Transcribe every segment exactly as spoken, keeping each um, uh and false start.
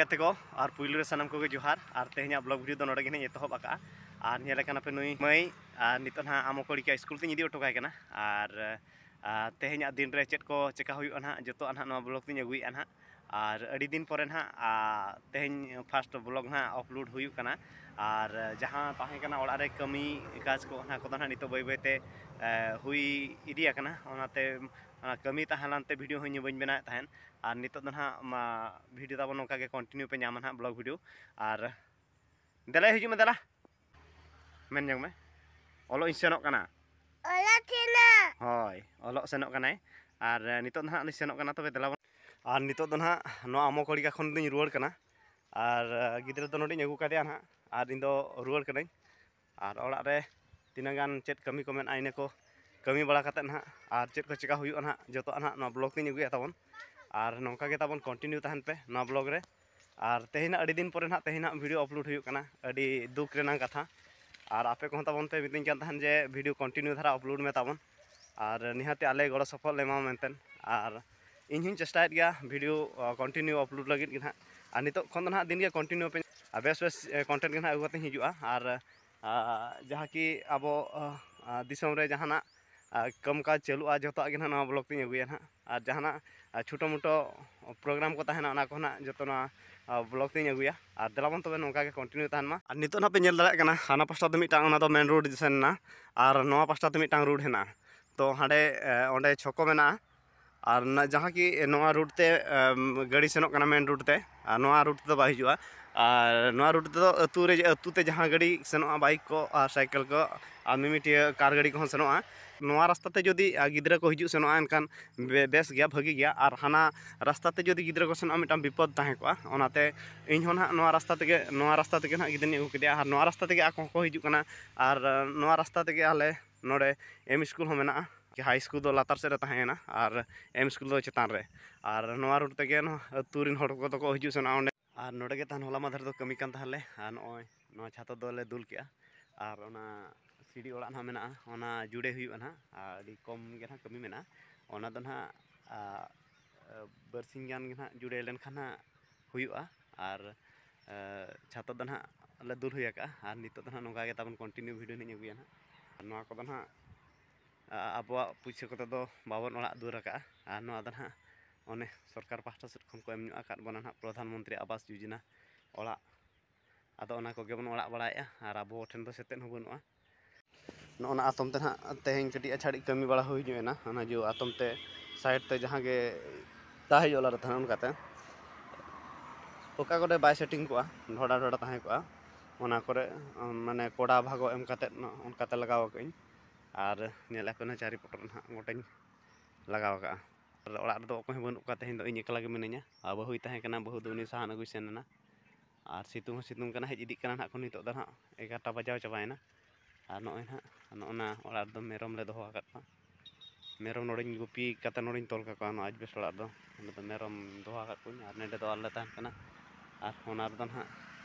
ᱛᱮᱠᱚ, ᱟᱨ ᱯᱩᱭᱞᱩ ᱨᱮ ᱥᱟᱱᱟᱢ ᱠᱚᱜᱮ ᱡᱚᱦᱟᱨ᱾ ᱟᱨ ᱛᱮᱦᱮᱧᱟᱜ ᱵᱞᱚᱜ ᱵᱷᱤᱰᱤᱭᱳ ᱫᱚ ᱱᱚᱰᱮ ᱜᱮ ᱱᱟᱦᱟᱜ ᱤᱧ ᱮᱛᱚᱦᱚᱵ ᱟᱠᱟᱫᱼᱟ᱾ ᱟᱨ ᱧᱮᱞᱮ ᱠᱟᱱᱟ ᱯᱮ ᱱᱩᱭ ᱢᱟᱹᱭ, ᱟᱨ ᱱᱤᱛᱚᱜ ᱱᱟᱦᱟᱜ ᱟᱢᱚ ᱠᱚᱲᱤᱠᱟ ᱥᱠᱩᱞ ᱛᱮᱧ ᱤᱫᱤ ᱦᱚᱴᱚ ᱠᱟᱭ ᱠᱟᱱᱟ᱾ ᱟᱨ, ᱟᱨ ᱛᱮᱦᱮᱧᱟᱜ ᱫᱤᱱ ᱨᱮ ᱪᱮᱫ ᱠᱚ ᱪᱮᱠᱟ ᱦᱩᱭᱩᱜᱼᱟ ᱱᱟᱦᱟᱜ, ᱡᱚᱛᱚᱣᱟᱜ ᱱᱟᱦᱟᱜ ᱱᱚᱣᱟ ᱵᱞᱚᱜ ᱛᱮᱧ ᱟᱹᱜᱩᱭᱮᱫᱼᱟ ᱱᱟᱦᱟᱜ᱾ ᱟᱨ ᱟᱹᱰᱤ ᱫᱤᱱ ᱯᱚᱨᱮ ᱱᱟᱦᱟᱜ, ᱟᱨ ᱛᱮᱦᱮᱧ ᱯᱷᱟᱥᱴ ᱵᱞᱚᱜ ᱱᱟᱦᱟᱜ ᱟᱯᱞᱳᱰ ᱦᱩᱭᱩᱜ ᱠᱟᱱᱟ᱾ ᱟᱨ ᱡᱟᱦᱟᱸ ᱛᱟᱦᱮᱸ ᱠᱟᱱᱟ ᱚᱲᱟᱜ ᱨᱮ ᱠᱟᱹᱢᱤ ᱠᱟᱡᱽ ᱠᱚ, ᱚᱱᱟ ᱠᱚᱫᱚ ᱱᱟᱦᱟᱜ ᱱᱤᱛᱚᱜ ᱵᱟᱹᱭ ᱵᱟᱹᱭ ᱛᱮ, ᱮ, ᱦᱩᱭ ᱤᱫᱤ ᱟᱠᱟᱱᱟ᱾ ᱚᱱᱟᱛᱮ ᱚᱱᱟ ᱠᱟᱹᱢᱤ ᱛᱟᱦᱮᱸ ᱞᱮᱱᱛᱮ ᱵᱷᱤᱰᱤᱭᱳ ᱦᱚᱸ ᱤᱧ ᱵᱟᱹᱧ ᱵᱮᱱᱟᱣᱮᱫ ᱛᱟᱦᱮᱸᱫ᱾ ᱟᱨ ᱱᱤᱛᱚᱜ ᱫᱚ ᱱᱟᱦᱟᱜ ᱢᱟ ᱵᱷᱤᱰᱤᱭᱳ ᱛᱟᱵᱚᱱ ᱱᱚᱝᱠᱟ ᱜᱮ ᱠᱚᱱᱴᱤᱱᱤᱭᱩ ᱯᱮ ᱧᱟᱢᱟ ᱱᱟᱦᱟᱜ ᱵᱞᱚᱜ ᱵᱷᱤᱰᱤᱭᱳ᱾ ᱟᱨ ᱫᱮᱞᱟ ᱦᱤᱡᱩᱜ ᱢᱮ, ᱫᱮᱞᱟ᱾ ᱢᱮᱱ ᱡᱚᱝ ᱢᱮ, "ᱚᱞᱚᱜ ᱤᱧ ᱥᱮᱱᱚᱜ ᱠᱟᱱᱟ᱾" ᱚᱞᱚᱜ ᱥᱮᱱᱚᱜ᱾ ᱦᱳᱭ, ᱚᱞᱚᱜ ᱥᱮᱱᱚᱜ ᱠᱟᱱᱟᱭ᱾ ᱟᱨ, ᱮ, ᱱᱤᱛᱚᱜ ᱫᱚ ᱱᱟᱦᱟᱜ ᱞᱤᱧ ᱥᱮᱱᱚᱜ ᱠᱟᱱᱟ᱾ ᱛᱚᱵᱮ ᱫᱮᱞᱟ ᱵᱚᱱ᱾ ᱟᱨ ᱱᱤᱛᱚᱜ ᱫᱚ ᱱᱟᱦᱟᱜ ᱱᱚᱣᱟ ᱟᱢᱚ ᱠᱚᱲᱤᱠᱟ ᱠᱷᱚᱱ ᱫᱚᱧ ᱨᱩᱣᱟᱹᱲ ᱠᱟᱱᱟ᱾ ᱟᱨ, ᱮ, ᱜᱤᱫᱽᱨᱟᱹ ᱫᱚ ᱱᱚᱰᱮᱧ ᱟᱹᱜᱩ ᱠᱟᱫᱮᱭᱟ ᱱᱟᱦᱟᱜ᱾ ᱟᱨ ᱤᱧ ᱫᱚ ᱨᱩᱣᱟᱹᱲ ᱠᱟᱹᱱᱟᱹᱧ᱾ ᱟᱨ ᱚᱲᱟᱜ ᱨᱮ ᱛᱤᱱᱟᱹᱜ ᱜᱟᱱ ᱪᱮᱫ ᱠᱟᱹᱢᱤ ᱠᱚ ᱢᱮᱱᱟᱜᱼᱟ, ᱤᱱᱟᱹ ᱠᱚ ᱠᱟᱹᱢᱤ ᱵᱟᱲᱟ ᱠᱟᱛᱮᱫ ᱱᱟᱦᱟᱜ, ᱟᱨ ᱪᱮᱫ ᱠᱚ ᱪᱮᱠᱟ ᱦᱩᱭᱩᱜᱼᱟ ᱱᱟᱦᱟᱜ, ᱡᱚᱛᱚᱣᱟᱜ ᱱᱟᱦᱟᱜ ᱱᱚᱣᱟ ᱵᱞᱚᱜ ᱛᱤᱧ ᱟᱹᱜᱩᱭᱟ ᱛᱟᱵᱚᱱ᱾ ᱟᱨ ᱱᱚᱝᱠᱟ ᱜᱮ ᱛᱟᱵᱚᱱ ᱠᱚᱱᱴᱤᱱᱤᱭᱩ ᱛᱟᱦᱮᱱ ᱯᱮ ᱱᱚᱣᱟ ᱵᱞᱚᱜ ᱨᱮ᱾ ᱟᱨ ᱛᱮᱦᱮᱧᱟᱜ ᱟᱹᱰᱤ ᱫᱤᱱ ᱯᱚᱨᱮ ᱱᱟᱦᱟᱜ ᱛᱮᱦᱮᱧᱟᱜ ᱵᱷᱤᱰᱤᱭᱳ ᱟᱯᱞᱳᱰ ᱦᱩᱭᱩᱜ ᱠᱟᱱᱟ, ᱟᱹᱰᱤ ᱫᱩᱠ ᱨᱮᱱᱟᱜ ᱠᱟᱛᱷᱟ᱾ ᱟᱨ ᱟᱯᱮ ᱠᱚᱦᱚᱸ ᱛᱟᱵᱚᱱ ᱯᱮ ᱢᱤᱛᱟᱹᱧ ᱠᱟᱱ ᱛᱟᱦᱮᱱ ᱡᱮ ᱵᱷᱤᱰᱤᱭᱳ ᱠᱚᱱᱴᱤᱱᱤᱭᱩ ᱫᱷᱟᱨᱟ ᱟᱯᱞᱳᱰ ᱢᱮ ᱛᱟᱵᱚᱱ, ᱟᱨ ᱱᱤᱦᱟᱹᱛ ᱟᱞᱮ ᱜᱚᱲᱚ ᱥᱚᱯᱚᱦᱚᱫ ᱞᱮ ᱮᱢᱟᱢᱟ ᱢᱮᱱᱛᱮ᱾ ᱟᱨ ᱤᱧ ᱦᱚᱸᱧ ᱪᱮᱥᱴᱟᱭᱮᱫ ᱜᱮᱭᱟ ᱵᱷᱤᱰᱤᱭᱳ, ᱟ, ᱠᱚᱱᱴᱤᱱᱤᱭᱩ ᱟᱯᱞᱳᱰ ᱞᱟᱹᱜᱤᱫ ᱜᱮ ᱱᱟᱦᱟᱜ᱾ ᱟᱨ ᱱᱤᱛᱚᱜ ᱠᱷᱚᱱ ᱫᱚ ᱱᱟᱦᱟᱜ ᱫᱤᱱ ᱜᱮ ᱠᱚᱱᱴᱤᱱᱤᱭᱩ ᱯᱮ, ᱟᱨ ᱵᱮᱥ ᱵᱮᱥ, ᱮ, ᱠᱚᱱᱴᱮᱱᱴ ᱜᱮ ᱱᱟᱦᱟᱜ ᱟᱹᱜᱩ ᱠᱟᱛᱮᱧ ᱦᱤᱡᱩᱜᱼᱟ᱾ ᱟᱨ, ᱟ, ᱡᱟᱦᱟᱸ ᱠᱤ ᱟᱵᱚ, ᱟ, ᱟ, ᱫᱤᱥᱚᱢ ᱨᱮ ᱡᱟᱦᱟᱱᱟᱜ, ᱟ, ᱠᱟᱢ ᱠᱟᱡᱽ ᱪᱟᱹᱞᱩᱜᱼᱟ, ᱡᱚᱛᱚᱣᱟᱜ ᱜᱮ ᱱᱟᱦᱟᱜ ᱱᱚᱣᱟ ᱵᱞᱚᱜ ᱛᱤᱧ ᱟᱹᱜᱩᱭᱟ ᱱᱟᱦᱟᱜ᱾ ᱟᱨ ᱡᱟᱦᱟᱱᱟᱜ, ᱟ, ᱪᱷᱳᱴᱳ ᱢᱳᱴᱳ ᱯᱨᱳᱜᱨᱟᱢ ᱠᱚ ᱛᱟᱦᱮᱱᱟ, ᱚᱱᱟ ᱠᱚ ᱱᱟᱦᱟᱜ ᱡᱚᱛᱚ ᱱᱚᱣᱟ, ᱟ, ᱵᱞᱚᱜ ᱛᱤᱧ ᱟᱹᱜᱩᱭᱟ᱾ ᱟᱨ ᱫᱮᱞᱟ ᱵᱚᱱ ᱛᱚᱵᱮ ᱱᱚᱝᱠᱟ ᱜᱮ ᱠᱚᱱᱴᱤᱱᱤᱭᱩ ᱛᱟᱦᱮᱱ ᱢᱟ᱾ ᱟᱨ ᱱᱤᱛᱚᱜ ᱱᱟᱦᱟᱜ ᱯᱮ ᱧᱮᱞ ᱫᱟᱲᱮᱭᱟᱜ ᱠᱟᱱᱟ, ᱦᱟᱱᱟ ᱯᱟᱥᱴᱟ ᱫᱚ ᱢᱤᱫᱴᱟᱝ, ᱚᱱᱟ ᱫᱚ ᱢᱮᱱ ᱨᱳᱰ ᱥᱮᱱ ᱮᱱᱟ, ᱟᱨ ᱱᱚᱣᱟ ᱯᱟᱥᱴᱟ ᱫᱚ ᱢᱤᱫᱴᱟᱝ ᱨᱳᱰ ᱦᱮᱱᱟᱜᱼᱟ᱾ ᱛᱚ ᱦᱟᱸᱰᱮ, ᱮ, ᱚᱸᱰᱮ ᱪᱷᱚᱠᱚ ᱢᱮᱱᱟᱜᱼᱟ᱾ ᱟᱨ ᱱᱟ-, ᱡᱟᱦᱟᱸ ᱠᱤ ᱱᱚᱣᱟ ᱨᱳᱰ ᱛᱮ, ᱮᱢ, ᱜᱟᱹᱰᱤ ᱥᱮᱱᱚᱜ ᱠᱟᱱᱟ ᱢᱮᱱ ᱨᱳᱰ ᱛᱮ, ᱟᱨ ᱱᱚᱣᱟ ᱨᱳᱰ ᱛᱮᱫᱚ ᱵᱟᱭ ᱦᱤᱡᱩᱜᱼᱟ᱾ ᱟᱨ ᱱᱚᱣᱟ ᱨᱳᱰ ᱛᱮᱫᱚ ᱟᱹᱛᱩ ᱨᱮ, ᱟᱹᱛᱩ ᱛᱮ ᱡᱟᱦᱟᱸ ᱜᱟᱹᱰᱤ ᱥᱮᱱᱚᱜᱼᱟ, ᱵᱟᱭᱤᱠ ᱠᱚ ᱟᱨ ᱥᱟᱭᱠᱮᱞ ᱠᱚ ᱟᱨ ᱢᱤᱢᱤᱫᱴᱤᱡ ᱠᱟᱨ ᱜᱟᱹᱰᱤ ᱠᱚᱦᱚᱸ ᱥᱮᱱᱚᱜᱼᱟ᱾ ᱱᱚᱣᱟ ᱨᱟᱥᱛᱟ ᱛᱮ ᱡᱩᱫᱤ, ᱟ, ᱜᱤᱫᱽᱨᱟᱹ ᱠᱚ ᱦᱤᱡᱩᱜ ᱥᱮᱱᱚᱜᱼᱟ, ᱮᱱᱠᱷᱟᱱ ᱵᱮ-, ᱵᱮᱥ ᱜᱮᱭᱟ, ᱵᱷᱟᱹᱜᱤ ᱜᱮᱭᱟ᱾ ᱟᱨ ᱦᱟᱱᱟ ᱨᱟᱥᱛᱟ ᱛᱮ ᱡᱩᱫᱤ ᱜᱤᱫᱽᱨᱟᱹ ᱠᱚ ᱥᱮᱱᱚᱜᱼᱟ, ᱢᱤᱫᱴᱟᱝ ᱵᱤᱯᱚᱫ ᱛᱟᱦᱮᱸ ᱠᱚᱜᱼᱟ᱾ ᱚᱱᱟᱛᱮ ᱤᱧ ᱦᱚᱸ ᱱᱟᱦᱟᱜ ᱱᱚᱣᱟ ᱨᱟᱥᱛᱟ ᱛᱮᱜᱮ, ᱱᱚᱣᱟ ᱨᱟᱥᱛᱟ ᱛᱮᱜᱮ ᱱᱟᱦᱟᱜ ᱜᱤᱫᱽᱨᱟᱹᱧ ᱟᱹᱜᱩ ᱠᱮᱫᱮᱭᱟ᱾ ᱟᱨ ᱱᱚᱣᱟ ᱨᱟᱥᱛᱟ ᱛᱮᱜᱮ ᱟᱠᱚ ᱦᱚᱸᱠᱚ ᱦᱤᱡᱩᱜ ᱠᱟᱱᱟ᱾ ᱟᱨ, ᱟ, ᱱᱚᱣᱟ ᱨᱟᱥᱛᱟ ᱛᱮᱜᱮ ᱟᱞᱮ ᱱᱚᱰᱮ ᱮᱢ ᱥᱠᱩᱞ ᱦᱚᱸ ᱢᱮᱱᱟᱜᱼᱟ᱾ ᱦᱟᱭ ᱥᱠᱩᱞ ᱫᱚ ᱞᱟᱛᱟᱨ ᱥᱮᱫ ᱨᱮ ᱛᱟᱦᱮᱸᱭᱮᱱᱟ ᱟᱨ ᱮᱢ ᱥᱠᱩᱞ ᱫᱚ ᱪᱮᱛᱟᱱ ᱨᱮ᱾ ᱟᱨ ᱱᱚᱣᱟ ᱨᱳᱰ ᱛᱮᱜᱮ ᱱᱚᱣᱟ ᱟᱹᱛᱩ ᱨᱮᱱ ᱦᱚᱲ ᱠᱚᱫᱚ ᱠᱚ ᱦᱤᱡᱩᱜ ᱥᱮᱱᱚᱜᱼᱟ ᱚᱸᱰᱮ᱾ ᱟᱨ ᱱᱚᱰᱮ ᱜᱮ ᱛᱟᱦᱮᱱ ᱦᱚᱞᱟ ᱢᱟᱫᱷᱮᱨ ᱫᱚ ᱠᱟᱹᱢᱤ ᱠᱟᱱ ᱛᱟᱦᱮᱸᱫ ᱞᱮ᱾ ᱟᱨ ᱱᱚᱜᱼᱚᱭ ᱱᱚᱣᱟ ᱪᱷᱟᱛᱟ ᱫᱚᱞᱮ ᱫᱩᱞ ᱠᱮᱜᱼᱟ᱾ ᱟᱨ ᱚᱱᱟ ᱥᱤᱲᱤ ᱚᱲᱟᱜ ᱱᱟᱦᱟᱜ ᱢᱮᱱᱟᱜᱼᱟ, ᱚᱱᱟ ᱡᱩᱲᱮ ᱦᱩᱭᱩᱜᱼᱟ ᱱᱟᱦᱟᱜ᱾ ᱟᱨ ᱟᱹᱰᱤ ᱠᱚᱢ ᱜᱮ ᱱᱟᱦᱟᱜ ᱠᱟᱹᱢᱤ ᱢᱮᱱᱟᱜᱼᱟ᱾ ᱚᱱᱟ ᱫᱚ ᱱᱟᱦᱟᱜ, ᱟ, ᱵᱟᱨᱥᱤᱧ ᱜᱟᱱ ᱜᱮ ᱱᱟᱦᱟᱜ ᱡᱩᱲᱮ ᱞᱮᱱᱠᱷᱟᱱ ᱱᱟᱦᱟᱜ ᱦᱩᱭᱩᱜᱼᱟ᱾ ᱟᱨ ᱪᱷᱟᱛᱟ ᱫᱚ ᱱᱟᱦᱟᱜ ᱞᱮ ᱫᱩᱞ ᱦᱩᱭ ᱟᱠᱟᱫᱼᱟ᱾ ᱟᱨ ᱱᱤᱛᱚᱜ ᱫᱚ ᱱᱟᱦᱟᱜ ᱱᱚᱝᱠᱟ ᱜᱮ ᱛᱟᱵᱚᱱ continue video ᱱᱟᱦᱟᱜ ᱤᱧ ᱟᱹᱜᱩᱭᱟ ᱱᱟᱦᱟᱜ᱾ ᱟᱨ ᱱᱚᱣᱟ ᱠᱚᱫᱚ ᱱᱟᱦᱟᱜ ᱟᱵᱚᱣᱟᱜ ᱯᱩᱭᱥᱟᱹ ᱠᱚᱛᱮ ᱫᱚ ᱵᱟᱵᱚᱱ ᱚᱲᱟᱜ ᱫᱩᱣᱟᱹᱨ ᱟᱠᱟᱫᱼᱟ᱾ ᱟᱨ ᱱᱚᱣᱟ ᱫᱚ ᱱᱟᱦᱟᱜ ᱚᱱᱮ ᱥᱚᱨᱠᱟᱨ ᱯᱟᱦᱴᱟ ᱥᱮᱫ ᱠᱷᱚᱱ ᱠᱚ ᱮᱢ ᱧᱚᱜ ᱟᱠᱟᱫ ᱵᱚᱱᱟ ᱱᱟᱦᱟᱜ ᱯᱨᱚᱫᱷᱟᱱ ᱢᱚᱱᱛᱨᱤ ᱟᱵᱟᱥ ᱡᱳᱡᱚᱱᱟ ᱚᱲᱟᱜ᱾ ᱟᱫᱚ ᱚᱱᱟ ᱠᱚᱜᱮ ᱵᱚᱱ ᱚᱲᱟᱜ ᱵᱟᱲᱟᱭᱮᱫᱼᱟ, ᱟᱨ ᱟᱵᱚ ᱴᱷᱮᱱ ᱫᱚ ᱥᱮᱛᱮᱫ ᱦᱚᱸ ᱵᱟᱹᱱᱩᱜᱼᱟ᱾ ᱱᱚᱜᱼᱚ ᱱᱟ ᱟᱛᱚᱢ ᱛᱮ ᱱᱟᱦᱟᱜ ᱛᱮᱦᱮᱧ ᱠᱟᱹᱴᱤᱡ ᱟᱪᱷᱟᱲᱤᱡ ᱠᱟᱹᱢᱤ ᱵᱟᱲᱟ ᱦᱩᱭ ᱧᱚᱜ ᱮᱱᱟ, ᱚᱱᱟ ᱡᱚ ᱟᱛᱚᱢ ᱛᱮ side ᱛᱮ ᱡᱟᱦᱟᱸ ᱜᱮ ᱫᱟᱜ ᱦᱤᱡᱩᱜ ᱞᱟᱜᱟᱜ ᱛᱟᱦᱮᱱᱟ, ᱚᱱᱠᱟᱛᱮ ᱚᱠᱟ ᱠᱚᱨᱮ ᱵᱟᱭ setting ᱠᱚᱜᱼᱟ, ᱰᱷᱚᱰᱟ ᱰᱷᱚᱰᱟ ᱛᱟᱦᱮᱸ ᱠᱚᱜᱼᱟ, ᱚᱱᱟ ᱠᱚᱨᱮ ᱢᱟᱱᱮ ᱠᱚᱰᱟ ᱵᱷᱟᱜᱚ ᱮᱢ ᱠᱟᱛᱮᱫ ᱚᱱᱠᱟᱛᱮ ᱞᱟᱜᱟᱣ ᱟᱠᱟᱫᱟᱹᱧ᱾ ᱟᱨ ᱧᱮᱞ ᱟᱯᱮ ᱱᱟ ᱪᱟᱨᱤ ᱯᱚᱴᱚᱢ ᱱᱟᱦᱟᱜ ᱜᱚᱴᱟᱧ ᱞᱟᱜᱟᱣ ᱟᱠᱟᱫᱼᱟ᱾ ᱟᱨ ᱚᱲᱟᱜ ᱨᱮᱫᱚ ᱚᱠᱚᱭ ᱦᱚᱸ ᱵᱟᱹᱱᱩᱜ ᱠᱚᱣᱟ, ᱛᱮᱦᱮᱧ ᱫᱚ ᱤᱧ ᱮᱠᱞᱟ ᱜᱮ ᱢᱤᱱᱟᱹᱧᱟ᱾ ᱟᱨ ᱵᱟᱹᱦᱩᱭ ᱛᱟᱦᱮᱸ ᱠᱟᱱᱟ, ᱵᱟᱹᱦᱩ ᱫᱚ ᱩᱱᱤ ᱥᱟᱦᱟᱱ ᱟᱹᱜᱩᱭ ᱥᱮᱱ ᱮᱱᱟ᱾ ᱟᱨ ᱥᱤᱛᱩᱝ ᱦᱚᱸ ᱥᱤᱛᱩᱝ ᱠᱟᱱᱟ, ᱦᱮᱡ ᱤᱫᱤᱜ ᱠᱟᱱᱟ ᱱᱟᱦᱟᱜ ᱠᱷᱚᱱ᱾ ᱱᱤᱛᱚᱜ ᱫᱚ ᱱᱟᱦᱟᱜ ᱮᱜᱟᱨᱚᱴᱟ ᱵᱟᱡᱟᱣ ᱪᱟᱵᱟᱭᱮᱱᱟ᱾ ᱟᱨ ᱱᱚᱜᱼᱚᱭ ᱱᱟᱦᱟᱜ ᱱᱚᱜᱼᱚ ᱱᱟ ᱚᱲᱟᱜ ᱨᱮᱫᱚ ᱢᱮᱨᱚᱢ ᱞᱮ ᱫᱚᱦᱚ ᱟᱠᱟᱫ ᱠᱚᱣᱟ᱾ ᱢᱮᱨᱚᱢ ᱱᱚᱰᱮᱧ ᱜᱩᱯᱤ ᱠᱟᱛᱮ ᱱᱚᱰᱮᱧ ᱛᱚᱞ ᱠᱟᱠᱚᱣᱟ, ᱱᱚᱣᱟ ᱟᱡᱽᱵᱮᱥ ᱚᱲᱟᱜ ᱨᱮᱫᱚ᱾ ᱱᱚᱰᱮ ᱫᱚ ᱢᱮᱨᱚᱢ ᱫᱚᱦᱚ ᱟᱠᱟᱫ ᱠᱚᱣᱟᱧ, ᱟᱨ ᱱᱚᱰᱮ ᱫᱚ ᱟᱞᱮ ᱞᱮ ᱛᱟᱦᱮᱱ ᱠᱟᱱᱟ᱾ ᱟᱨ ᱚᱱᱟ ᱨᱮᱫᱚ ᱱᱟᱦᱟᱜ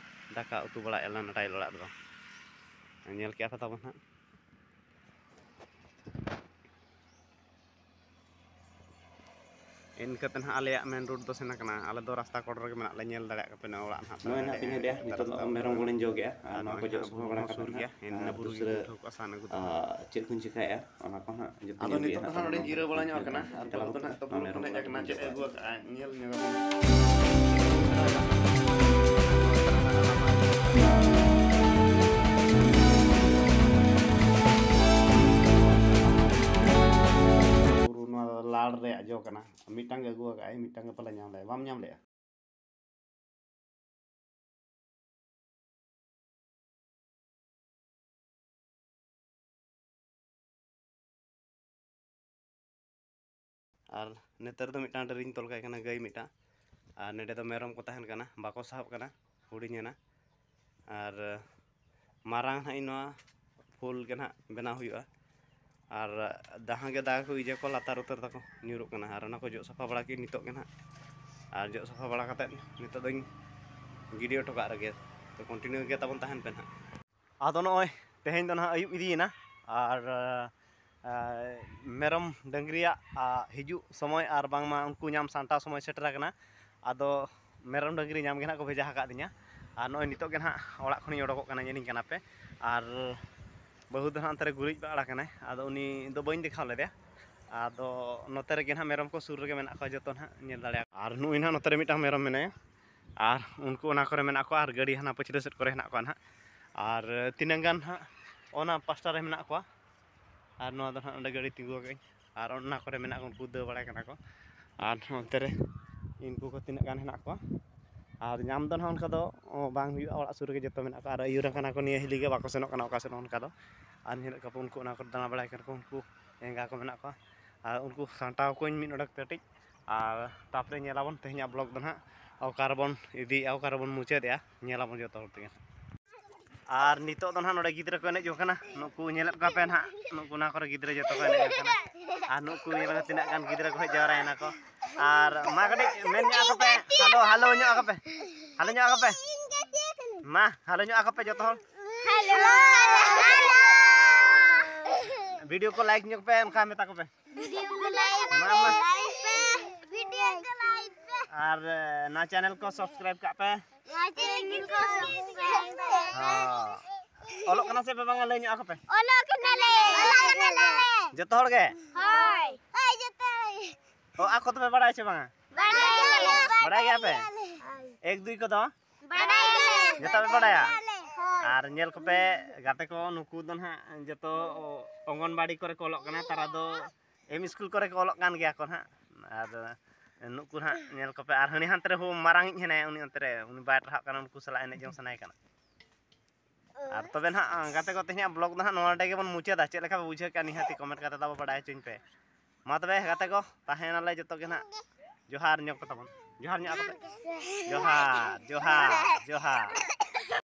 ᱫᱟᱠᱟ ᱩᱛᱩ ᱵᱟᱲᱟᱭᱮᱫᱼᱟ ᱞᱮ ᱚᱱᱟ tile ᱚᱲᱟᱜ ᱨᱮᱫᱚ᱾ ᱧᱮᱞ ᱠᱮᱜᱼᱟ ᱯᱮ ᱛᱟᱵᱚᱱ ᱱᱟᱦᱟᱜ᱾ ᱤᱱᱠᱟᱹ ᱛᱮ ᱱᱟᱦᱟᱜ ᱟᱞᱮᱭᱟᱜ main road ᱫᱚ ᱥᱮᱱ ᱟᱠᱟᱱᱟ᱾ ᱟᱞᱮ ᱫᱚ ᱨᱟᱥᱛᱟ ᱠᱚᱲ ᱨᱮᱜᱮ ᱢᱮᱱᱟᱜ ᱞᱮ, ᱧᱮᱞ ᱫᱟᱲᱮᱭᱟᱜ ᱠᱟᱱᱟ ᱯᱮ ᱱᱚᱣᱟ ᱚᱲᱟᱜ ᱱᱟᱦᱟᱜ᱾ ᱱᱚᱜᱼᱚᱭ ᱱᱟᱦᱟᱜ ᱯᱮ ᱧᱮᱞᱮᱜᱼᱟ, ᱱᱤᱛᱚᱜ ᱫᱚ ᱢᱮᱨᱚᱢ ᱜᱚᱲᱟᱧ ᱡᱚᱜᱮᱜᱼᱟ, ᱟᱨ ᱱᱚᱣᱟ ᱠᱚ ᱡᱚᱜ ᱥᱟᱯᱷᱟ ᱵᱟᱲᱟ ᱠᱟᱛᱮ ᱥᱩᱨ ᱜᱮᱭᱟ, ᱟᱨ ᱱᱚᱣᱟ ᱵᱩᱨᱩ ᱜᱮ ᱫᱩᱥᱨᱟᱹ, ᱩᱴᱷᱟᱹᱣ ᱠᱚᱜᱼᱟ, ᱥᱟᱦᱟᱱ ᱟᱹᱜᱩ ᱫᱚ᱾ ᱟᱨ ᱪᱮᱫ ᱠᱚᱧ ᱪᱤᱠᱟᱹᱭᱮᱜᱼᱟ, ᱚᱱᱟ ᱠᱚ ᱦᱟᱸᱜ ᱡᱚᱛᱚ ᱟᱫᱚ ᱧᱮᱞ ᱱᱤᱛᱚᱜ ᱦᱩᱭᱩᱜᱼᱟ ᱫᱚ ᱦᱟᱸᱜ ᱱᱚᱰᱮᱧ ᱦᱟᱸᱜ᱾ ᱡᱤᱨᱟᱹᱣ ᱵᱟᱲᱟ ᱧᱚᱜ ᱟᱠᱟᱱᱟ, ᱟᱨ ᱵᱟᱹᱵᱩ ᱫᱚ ᱱᱟᱦᱟᱜ ᱛᱚ ᱵᱩᱨᱩ ᱠᱷᱚᱱ ᱦᱮᱡ ᱟᱠᱟᱱᱟ, ᱪᱮᱫ ᱮ ᱟᱹᱜᱩ ᱟᱠᱟᱫᱼᱟ, ᱧᱮᱞ ᱧᱚᱜᱟᱵᱚᱱ᱾ ᱵᱩᱨᱩ ᱱᱚᱣᱟ ᱞᱟᱲ ᱨᱮᱭᱟᱜ ᱡᱚ ᱠᱟᱱᱟ᱾ ᱢᱤᱫᱴᱟᱝ ᱜᱮ ᱟᱹᱜᱩ ᱟᱠᱟᱫᱼᱟᱭ, ᱢᱤᱫᱴᱟᱝ ᱜᱮ ᱯᱟᱞᱮ ᱧᱟᱢ ᱞᱮᱫᱼᱟ᱾ ᱵᱟᱢ ᱧᱟᱢ ᱞᱮᱫᱼᱟ? ᱟᱨ ᱱᱮᱛᱟᱨ ᱫᱚ ᱢᱤᱫᱴᱟᱝ ᱰᱟᱹᱝᱨᱤᱧ ᱛᱚᱞ ᱠᱟᱭ ᱠᱟᱱᱟ, ᱜᱟᱹᱭ ᱢᱤᱫᱴᱟᱝ᱾ ᱟᱨ ᱱᱚᱰᱮ ᱫᱚ ᱢᱮᱨᱚᱢ ᱠᱚ ᱛᱟᱦᱮᱱ ᱠᱟᱱᱟ, ᱵᱟᱠᱚ ᱥᱟᱦᱚᱵ ᱠᱟᱱᱟ, ᱦᱩᱰᱤᱧ ᱮᱱᱟ᱾ ᱟᱨ ᱢᱟᱨᱟᱝ ᱦᱟᱸᱜ ᱤᱧ ᱱᱚᱣᱟ full ᱜᱮ ᱱᱟᱦᱟᱜ ᱵᱮᱱᱟᱣ ᱦᱩᱭᱩᱜᱼᱟ᱾ ᱟᱨ ᱡᱟᱦᱟᱸ ᱜᱮ ᱫᱟᱜ ᱠᱚ ᱤᱭᱟᱹ ᱠᱚ ᱞᱟᱛᱟᱨ ᱩᱛᱟᱹᱨ ᱛᱟᱠᱚ ᱧᱩᱨᱩᱜ ᱠᱟᱱᱟ, ᱟᱨ ᱚᱱᱟ ᱠᱚ ᱡᱚᱜ ᱥᱟᱯᱷᱟ ᱵᱟᱲᱟ ᱠᱮᱫ ᱱᱤᱛᱚᱜ ᱜᱮ ᱱᱟᱦᱟᱜ᱾ ᱟᱨ ᱡᱚᱜ ᱥᱟᱯᱷᱟ ᱵᱟᱲᱟ ᱠᱟᱛᱮᱫ ᱱᱤᱛᱚᱜ ᱫᱚᱧ ᱜᱤᱰᱤ ᱦᱚᱴᱚ ᱠᱟᱜ ᱨᱮᱜᱮ, ᱛᱚ continue ᱜᱮ ᱛᱟᱵᱚᱱ ᱛᱟᱦᱮᱱ ᱯᱮ ᱱᱟᱦᱟᱜ᱾ ᱟᱫᱚ ᱱᱚᱜᱼᱚᱭ ᱛᱮᱦᱮᱧ ᱫᱚ ᱱᱟᱦᱟᱜ ᱟᱹᱭᱩᱵ ᱤᱫᱤᱭᱮᱱᱟ, ᱟᱨ ᱟᱨ ᱢᱮᱨᱚᱢ ᱰᱟᱹᱝᱨᱤᱭᱟᱜ, ᱟᱨ ᱦᱤᱡᱩᱜ ᱥᱚᱢᱚᱭ ᱟᱨ ᱵᱟᱝᱢᱟ ᱩᱱᱠᱩ ᱧᱟᱢ ᱥᱟᱢᱴᱟᱣ ᱥᱚᱢᱚᱭ ᱥᱮᱴᱮᱨ ᱟᱠᱟᱱᱟ᱾ ᱟᱫᱚ ᱢᱮᱨᱚᱢ ᱰᱟᱹᱝᱨᱤ ᱧᱟᱢ ᱜᱮ ᱱᱟᱦᱟᱜ ᱠᱚ ᱵᱷᱮᱡᱟ ᱟᱠᱟᱫᱤᱧᱟ᱾ ᱟᱨ ᱱᱚᱜᱼᱚᱭ ᱱᱤᱛᱚᱜ ᱜᱮ ᱱᱟᱦᱟᱜ ᱚᱲᱟᱜ ᱠᱷᱚᱱᱤᱧ ᱚᱰᱚᱠᱚᱜ ᱠᱟᱱᱟ, ᱧᱮᱞᱤᱧ ᱠᱟᱱᱟ ᱯᱮ᱾ ᱟᱨ ᱵᱟᱹᱦᱩ ᱫᱚ ᱱᱟᱦᱟᱜ ᱚᱱᱛᱮ ᱨᱮ ᱜᱩᱨᱤᱡ ᱵᱟᱲᱟ ᱠᱟᱱᱟᱭ, ᱟᱫᱚ ᱩᱱᱤ ᱫᱚ ᱵᱟᱹᱧ ᱫᱮᱠᱷᱟᱣ ᱞᱮᱫᱮᱭᱟ᱾ ᱟᱫᱚ ᱱᱚᱛᱮ ᱨᱮᱜᱮ ᱱᱟᱦᱟᱜ ᱢᱮᱨᱚᱢ ᱠᱚ ᱥᱩᱨ ᱨᱮᱜᱮ ᱢᱮᱱᱟᱜ ᱠᱚᱣᱟ, ᱡᱚᱛᱚ ᱱᱟᱦᱟᱜ ᱧᱮᱞ ᱫᱟᱲᱮᱭᱟᱠᱚ᱾ ᱟᱨ ᱱᱩᱭ ᱱᱟᱦᱟᱜ ᱱᱚᱛᱮ ᱨᱮ ᱢᱤᱫᱴᱟᱝ ᱢᱮᱨᱚᱢ ᱢᱮᱱᱟᱭᱟ, ᱟᱨ ᱩᱱᱠᱩ ᱚᱱᱟ ᱠᱚᱨᱮ ᱢᱮᱱᱟᱜ ᱠᱚᱣᱟ, ᱟᱨ ᱜᱟᱹᱰᱤ ᱦᱟᱱᱟ ᱯᱟᱹᱪᱷᱞᱟᱹ ᱥᱮᱫ ᱠᱚᱨᱮ ᱦᱮᱱᱟᱜ ᱠᱚᱣᱟ ᱱᱟᱦᱟᱜ᱾ ᱟᱨ ᱛᱤᱱᱟᱹᱝ ᱜᱟᱱ ᱱᱟᱦᱟᱜ ᱚᱱᱟ ᱯᱟᱥᱴᱟ ᱨᱮ ᱢᱮᱱᱟᱜ ᱠᱚᱣᱟ᱾ ᱟᱨ ᱱᱚᱣᱟ ᱫᱚ ᱱᱟᱦᱟᱜ ᱚᱸᱰᱮ ᱜᱟᱹᱰᱤ ᱛᱤᱸᱜᱩ ᱟᱠᱟᱫᱟᱹᱧ᱾ ᱟᱨ ᱚᱱᱟ ᱠᱚᱨᱮ ᱢᱮᱱᱟᱜ ᱠᱚ, ᱩᱱᱠᱩ ᱫᱟᱹᱲ ᱵᱟᱲᱟᱭ ᱠᱟᱱᱟ ᱠᱚ᱾ ᱟᱨ ᱱᱚᱛᱮ ᱨᱮ ᱤᱱᱠᱩ ᱠᱚ ᱛᱤᱱᱟᱹᱜ ᱜᱟᱱ ᱦᱮᱱᱟᱜ ᱠᱚᱣᱟ᱾ ᱟᱨ ᱧᱟᱢ ᱫᱚ ᱱᱟᱦᱟᱜ ᱚᱱᱠᱟ ᱫᱚ, ᱚ, ᱵᱟᱝ ᱦᱩᱭᱩᱜᱼᱟ, ᱚᱲᱟᱜ ᱥᱩᱨ ᱨᱮᱜᱮ ᱡᱚᱛᱚ ᱢᱮᱱᱟᱜ ᱠᱚᱣᱟ᱾ ᱟᱨ ᱟᱹᱭᱩᱨ ᱟᱠᱟᱱᱟ ᱠᱚ, ᱱᱤᱭᱟᱹ ᱦᱤᱞᱤ ᱜᱮ ᱵᱟᱠᱚ ᱥᱮᱱᱚᱜ ᱠᱟᱱᱟ ᱚᱠᱟ ᱥᱮᱫ ᱦᱚᱸ ᱚᱱᱠᱟ ᱫᱚ᱾ ᱟᱨ ᱧᱮᱞᱮᱫ ᱠᱚᱣᱟ ᱯᱮ, ᱩᱱᱠᱩ ᱚᱱᱟ ᱠᱚᱨᱮ ᱫᱟᱬᱟ ᱵᱟᱲᱟᱭ ᱠᱟᱱᱟ ᱠᱚ, ᱩᱱᱠᱩ ᱮᱸᱜᱟ ᱠᱚ ᱢᱮᱱᱟᱜ ᱠᱚᱣᱟ᱾ ᱟᱨ ᱩᱱᱠᱩ ᱥᱟᱢᱴᱟᱣ ᱠᱚᱣᱟᱧ ᱢᱤᱫ ᱚᱰᱮᱠ ᱠᱟᱹᱴᱤᱡ᱾ ᱟᱨ ᱛᱟᱨᱯᱚᱨᱮ ᱧᱮᱞᱟᱵᱚᱱ ᱛᱮᱦᱮᱧᱟᱜ ᱵᱞᱚᱜ ᱫᱚ ᱱᱟᱦᱟᱜ ᱚᱠᱟ ᱨᱮᱵᱚᱱ ᱤᱫᱤᱭᱮᱫᱼᱟ, ᱚᱠᱟ ᱨᱮᱵᱚᱱ ᱢᱩᱪᱟᱹᱫᱮᱜᱼᱟ, ᱧᱮᱞᱟᱵᱚᱱ ᱡᱚᱛᱚ ᱦᱚᱲ ᱛᱮᱜᱮ᱾ ᱟᱨ ᱱᱤᱛᱚᱜ ᱫᱚ ᱱᱟᱦᱟᱜ ᱱᱚᱰᱮ ᱜᱤᱫᱽᱨᱟᱹ ᱠᱚ ᱮᱱᱮᱡ ᱡᱚᱝ ᱠᱟᱱᱟ᱾ ᱱᱩᱠᱩ ᱧᱮᱞᱮᱫ ᱠᱚᱣᱟ ᱯᱮ ᱱᱟᱦᱟᱜ, ᱱᱩᱠᱩ ᱚᱱᱟ ᱠᱚᱨᱮ ᱜᱤᱫᱽᱨᱟᱹ ᱡᱚᱛᱚ ᱠᱚ ᱮᱱᱮᱡ ᱡᱚᱝ ᱠᱟᱱᱟ᱾ ᱟᱨ ᱱᱩᱠᱩ ᱧᱮᱞ ᱢᱮ ᱛᱤᱱᱟᱹᱜ ᱜᱟᱱ ᱜᱤᱫᱽᱨᱟᱹ ᱠᱚ ᱦᱮᱡ ᱡᱟᱣᱨᱟᱭᱮᱱᱟ ᱠᱚ᱾ ᱟᱨ ᱢᱟ ᱠᱟᱹᱴᱤᱡ ᱢᱮᱱ ᱧᱚᱜ ᱟᱠᱚ ᱯᱮ, ᱦᱮᱞᱳ, ᱦᱮᱞᱳ ᱧᱚᱜ ᱟᱠᱚ ᱯᱮ, ᱦᱮᱞᱳ ᱧᱚᱜ ᱟᱠᱚ ᱯᱮ᱾ ᱢᱟ, ᱦᱮᱞᱳ ᱧᱚᱜ ᱟᱠᱚ ᱯᱮ ᱡᱚᱛᱚ ᱦᱚᱲ᱾ Hello, hello. ᱵᱷᱤᱰᱤᱭᱳ ᱠᱚ ᱞᱟᱭᱤᱠ ᱧᱚᱜ ᱯᱮ, ᱚᱱᱠᱟ ᱢᱮᱛᱟ ᱠᱚ ᱯᱮ᱾ ᱵᱷᱤᱰᱤᱭᱳ ᱠᱚ ᱞᱟᱭᱤᱠ ᱢᱟ, ᱢᱟ᱾ ᱯᱮ, ᱵᱷᱤᱰᱤᱭᱳ ᱠᱚ ᱞᱟᱭᱤᱠ ᱯᱮ᱾ ᱟᱨ, ᱮ, ᱱᱚᱣᱟ ᱪᱮᱱᱮᱞ ᱠᱚ ᱥᱟᱵᱥᱠᱨᱟᱭᱤᱵ ᱠᱟᱜ ᱯᱮ᱾ ᱱᱚᱣᱟ ᱪᱮᱱᱮᱞ ᱠᱚ ᱥᱟᱵᱥᱠᱨᱟᱭᱤᱵ ᱯᱮ᱾ ᱦᱚᱸ᱾ ᱚᱞᱚᱜ ᱠᱟᱱᱟ ᱥᱮ ᱯᱮ ᱵᱟᱝᱟ? ᱞᱟᱹᱭ ᱧᱚᱜ ᱟᱠᱚ ᱯᱮ᱾ ᱚᱞᱚᱜ ᱠᱟᱱᱟᱞᱮ᱾ ᱚᱞᱚᱜ ᱠᱟᱱᱟᱞᱮ᱾ ᱡᱚᱛᱚ ᱦᱚᱲ ᱜᱮ? ᱦᱳᱭ᱾ ᱦᱳᱭ, ᱡᱚᱛᱚ ᱦᱚᱲ ᱜᱮ᱾ ᱚ, ᱟ ᱠᱚ ᱫᱚᱯᱮ ᱵᱟᱲᱟᱭᱟ ᱥᱮ ᱵᱟᱝᱟ? ᱵᱟᱲᱟᱭ ᱜᱮᱭᱟᱞᱮ᱾ ᱵᱟᱲᱟᱭ ᱜᱮᱭᱟ ᱯᱮ? ᱦᱳᱭ᱾ ᱮᱠ ᱫᱩᱭ ᱠᱚᱫᱚ? ᱵᱟᱲᱟᱭ ᱜᱮᱭᱟᱞᱮ᱾ ᱡᱚᱛᱚ ᱯᱮ ᱵᱟᱲᱟᱭᱟ? ᱦᱳᱭ᱾ ᱟᱨ ᱧᱮᱞ ᱠᱚᱯᱮ ᱜᱟᱛᱮ ᱠᱚ, ᱱᱩᱠᱩ ᱫᱚ ᱱᱟᱦᱟᱜ ᱡᱚᱛᱚ ᱚᱝᱜᱚᱱᱵᱟᱲᱤ ᱠᱚᱨᱮ ᱠᱚ ᱚᱞᱚᱜ ᱠᱟᱱᱟ, ᱛᱟᱨᱟ ᱫᱚ ᱮᱢ ᱤᱥᱠᱩᱞ ᱠᱚᱨᱮ ᱠᱚ ᱚᱞᱚᱜ ᱠᱟᱱ ᱜᱮᱭᱟ ᱠᱚ ᱱᱟᱦᱟᱜ᱾ ᱟᱨ ᱱᱩᱠᱩ ᱱᱟᱦᱟᱜ ᱧᱮᱞ ᱠᱚᱯᱮ, ᱟᱨ ᱦᱟᱹᱱᱤ ᱦᱟᱱᱛᱮ ᱨᱮ ᱦᱳ ᱢᱟᱨᱟᱝᱤᱡ ᱦᱮᱱᱟᱭᱟ, ᱩᱱᱤ ᱚᱱᱛᱮ ᱨᱮ, ᱩᱱᱤ ᱵᱟᱭ ᱯᱟᱲᱦᱟᱜ ᱠᱟᱱᱟ, ᱩᱱᱠᱩ ᱥᱟᱞᱟᱜ ᱮᱱᱮᱡ ᱡᱚᱝ ᱥᱟᱱᱟᱭᱮ ᱠᱟᱱᱟ᱾ ᱟᱨ ᱛᱚᱵᱮ ᱱᱟᱦᱟᱜ ᱜᱟᱛᱮ ᱠᱚ, ᱛᱮᱦᱮᱧᱟᱜ ᱵᱞᱚᱜ ᱫᱚ ᱱᱟᱦᱟᱜ ᱱᱚᱣᱟ ᱨᱮᱜᱮ ᱵᱚᱱ ᱢᱩᱪᱟᱹᱫᱟ᱾ ᱪᱮᱫ ᱞᱮᱠᱟ ᱯᱮ ᱵᱩᱡᱷᱟᱹᱣ ᱠᱮᱜᱼᱟ, ᱱᱤᱦᱟᱹᱛᱤ ᱠᱚᱢᱮᱱᱴ ᱠᱟᱛᱮ ᱛᱟᱵᱚ ᱵᱟᱲᱟᱭ ᱦᱚᱪᱚᱧ ᱯᱮ᱾ ᱢᱟ ᱛᱚᱵᱮ ᱜᱟᱛᱮ ᱠᱚ, ᱛᱟᱦᱮᱸᱱᱟᱞᱮ ᱡᱚᱛᱚ ᱜᱮ ᱱᱟᱦᱟᱜ᱾ ᱡᱚᱦᱟᱨ ᱧᱚᱜ ᱠᱚ ᱛᱟᱵᱚᱱ, ᱡᱚᱦᱟᱨ ᱧᱚᱜ ᱟᱠᱚ ᱯᱮ᱾ ᱡᱚᱦᱟᱨ, ᱡᱚᱦᱟᱨ, ᱡᱚᱦᱟᱨ᱾